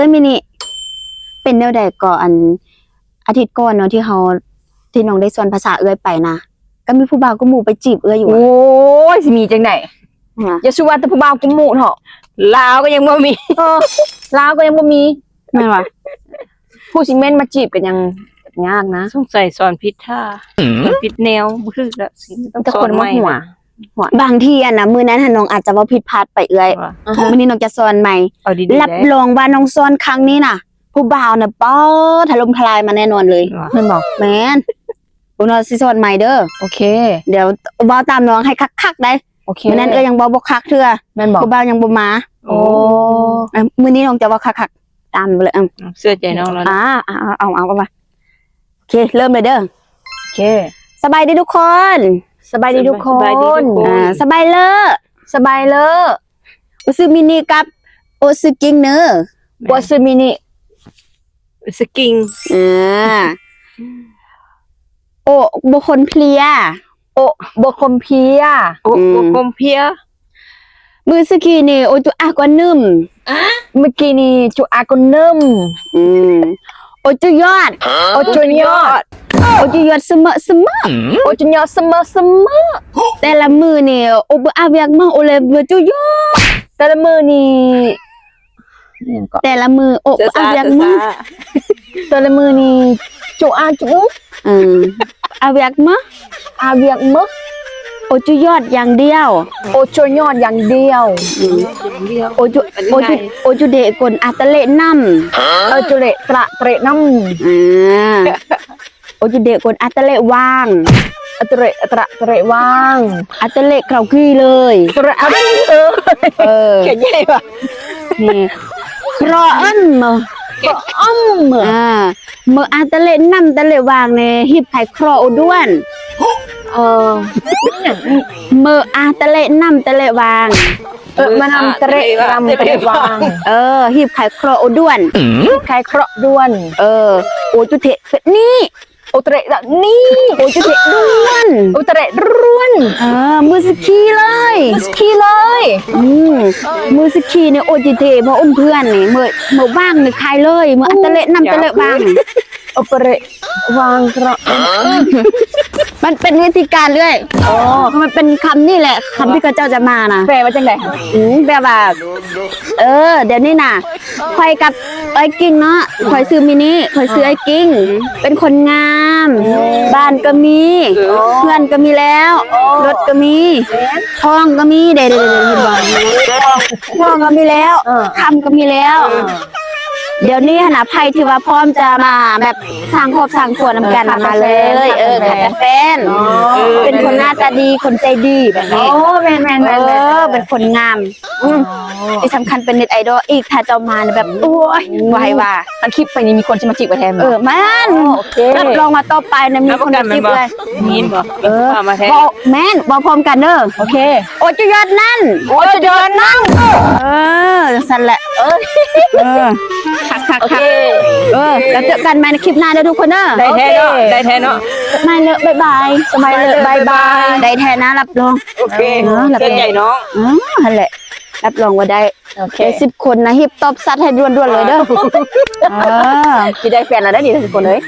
ອີຍ ມິນິ ເປັນແນວໃດກໍ ອັນ ອາທິດກ່ອນເນາະ ທີ່ເຮົາ ທີ່ນ້ອງໄດ້ສອນພາສາເອື້ອຍໄປນະ ກໍມີຜູ້ບ່າວກຸມໝູ່ໄປຈີບເອື້ອຍຢູ່. ໂອ້ຍ ຊິມີຈັ່ງໃດ? ຫວະ ຢ່າສູ່ວ່າແຕ່ຜູ້ບ່າວກຸມໝູ່ເຖາະ ລາວກໍຍັງບໍ່ມີ. ເອີ ລາວກໍຍັງບໍ່ມີ ແມ່ນຫວະ? ຜູ້ຊິແມ່ນມາຈີບກໍຍັງຍາກນະ. ສົງໄສສອນຜິດທ່າ ສອນຜິດແນວ ບໍ່ຖືກລະ ຊິຕ້ອງສອນໃໝ່. ບາງທີຫັ້ນນະ ມື້ນັ້ນຫັ້ນນ້ອງອາດຈະເວົ້າຜິດພາດໄປເອື້ອຍ. ຫວະ ມື້ນີ້ນ້ອງຈະສອນໃໝ່. ເອົາດີໆ ຮັບຮອງວ່ານ້ອງສອນຄັ້ງນີ້ນະ ຜູ້ບ່າວນະ ປາດ ຖະຫຼົ່ມທະລາຍມາແນ່ນອນເລີຍ. ຫວະ ແມ່ນບໍ່? ແມ່ນ. ໂອ້ ນ້ອງຊິສອນໃໝ່ເດີ. ໂອເຄ ດຽວເວົ້າຕາມນ້ອງໃຫ້ຄັກໆໄດ໋. ໂອເຄ ມື້ນັ້ນເອື້ອຍຍັງເວົ້າບໍ່ຄັກເທື່ອ. ແມ່ນບໍ່? ຜູ້ບ່າວຍັງບໍ່ມາ. ໂອ້ ມື້ນີ້ນ້ອງຈະເວົ້າຄັກໆ ຕາມໄປເລີຍ. ເຊື່ອໃຈນ້ອງແລ້ວ. ອ່າ ເອົາ ເອົາ ເອົາ ເອົາ ໂອເຄ ເລີ່ມເລີຍເດີ. ໂອເຄ ສະບາຍດີທຸກຄົນ. ສະບາຍດີທຸກຄົນ. ສະບາຍດີທຸກຄົນ. ອ່າ ສະບາຍເລີ ສະບາຍເລີ. ໂອຊືມິນິກັບໂອຊືກິງເນີ. ໂອຊືມິນິ ໂອຊືກິງ. ອ່າ ໂອບໍ່ຄົນເພຍ. ໂອບໍ່ຄົນເພຍ. ໂອບໍ່ຄົນເພຍ. ອືມ ມື້ສະກີນີ້ໂອຈຸອາກວ່າໜຶ່ມ. ມື້ກີນີ້ຈຸອາກວ່າໜຶ່ມ. ອືມ ໂອຈຸຍອດ. ໂອຈຸຍອດ. ໂອຈຸຍອດສະເໝີສະເໝີ. ໂອຈຸຍອດສະເໝີສະເໝີ. ແຕ່ລະມື້ນີ້ໂອເບີອາວຽກມາ ໂອເລີເບີຈຸຍອດ. ແຕ່ລະມື້ນີ້ ອີຫຍັງເກາະ? ແຕ່ລະມື້ໂອ ອາວຽກມາ. ແຕ່ລະມື້ນີ້ຈຸອາຈຸ. ເອີ ອາວຽກມາ ອາວຽກມາ. ໂອຈຸຍອດຢ່າງດຽວ. ໂອຈຸຍອດຢ່າງດຽວ. ອືມ ໂອຈຸ ໂອຈຸ ໂອຈຸເດກົນອາຕະເລນຳ. ໂອຈຸເດຕະເຕຣນຳ. ອ່າ ໂອຈຸເດກົນອາຕະເລວາງ. ອາຕະເລ ອາຕະເລວາງ. ອາຕະເລກຣາວກີເລີຍ. ກຣາວກີເລີຍ. ເອີ ແຂນໃຫຍ່ຫວະ. ນີ້ ກຣອອມ ກຣອມ. ອ່າ ເມີອາຕະເລນຳຕະເລວາງນີ້ ຮີບຂາຍກຣໍໂອດ້ວນ. ເອີ ເມີອາຕະເລນຳຕະເລວາງ. ເອີ ມານຳຕະເລ ນຳຕະເລວາງ. ເອີ ຮີບຂາຍກຣໍໂອດ້ວນ. ຮີບຂາຍກຣໍໂອດ້ວນ. ເອີ ໂອຈຸເທ ເປັນນີ້. ໂອຕະເຣດະນີ້ ໂອຕະເຣດວນ ໂອຕະເຣດວນ. ເອີ ມືສະຄີເລີຍ ມືສະຄີເລີຍ. ອືມ ມືສະຄີນີ້ໂອຈິເທ ເມື່ອອຸ່ນເພື່ອນນີ້ ເມື່ອ ເມື່ອວ່າງນີ້ຂາຍເລີຍ ເມື່ອອາຕະເລນຳຕະເລວາງ. ໂອຕະເຣວາງກະ ມັນເປັນວິທີການເອື້ອຍ. ອໍ ມັນເປັນຄຳນີ້ແຫຼະ ຄຳທີ່ເຂົາເຈົ້າຈະມານະ. ແປວ່າຈັ່ງໃດ? ອືມ ແປວ່າ ເອີ ດຽວນີ້ນະ ຂ້ອຍກັບອ້າຍກິງເນາະ ຂ້ອຍຊື່ມິນິ ຂ້ອຍຊື່ອ້າຍກິງ ເປັນຄົນງາມ ບ້ານກໍມີ ເຮືອນກໍມີແລ້ວ ລົດກໍມີ ທອງກໍມີ ເດ້ໆໆ ເຫັນບໍ່? ທອງກໍມີແລ້ວ ຄຳກໍມີແລ້ວ. ດຽວນີ້ຫັ້ນນະ ໃຜທີ່ວ່າພ້ອມຈະມາແບບ ສ້າງຄອບສ້າງຄົວນຳກັນ ມາເລີຍ. ເອີ ຂາຍແຕ່ແຟນ ເປັນຄົນໜ້າຕາດີ ຄົນໃຈດີແບບນີ້. ໂອ້ ແມ່ນໆໆ ເອີ ເປັນຄົນງາມ. ອືມ ທີ່ສຳຄັນເປັນເນັດໄອດອລອີກ ຖ້າເຈົ້າມາແບບ ໂອ້ຍ ບໍ່ໃຫ້ວ່າ ຄັນຄລິບໄປນີ້ມີຄົນຊິມາຈີບໄປແທ້. ເອີ ແມ່ນ ໂອເຄ ຮັບຮອງວ່າຕໍ່ໄປນະ ມີຄົນມາຈີບເອື້ອຍ. ຍິນບໍ່? ເອີ ມາແທ້ ເວົ້າ ແມ່ນ ເວົ້າພ້ອມກັນເດີ. ໂອເຄ ໂອຈະຍອດນັ້ນ ໂອຈະຍອດນັ້ນ. ເອີ ຈັ່ງຊັ້ນແຫຼະ. ເອີ ເອີ ຄັກໆໆ ໂອເຄ ເອີ ແລ້ວເຈີກັນໃໝ່ໃນຄລິບໜ້າເດີທຸກຄົນເດີ. ໄດ້ແທ້ເນາະ ໄດ້ແທ້ເນາະ. ສະໄໝເລີ ບາຍບາຍ ສະໄໝເລີ ບາຍບາຍ. ໄດ້ແທ້ນະ ຮັບຮອງ. ໂອເຄ ເອີ ເຊື່ອໃຈນ້ອງ. ອໍ ຫັ້ນແຫຼະ ຮັບຮອງວ່າໄດ້. ໂອເຄ ໄດ້ສິບຄົນນະ ຮີບຕອບສັດໃຫ້ດ່ວນໆເລີຍເດີ. ເອີ ຊິໄດ້ແຟນແລ້ວເດີນີ້ທຸກຄົນເອີຍ.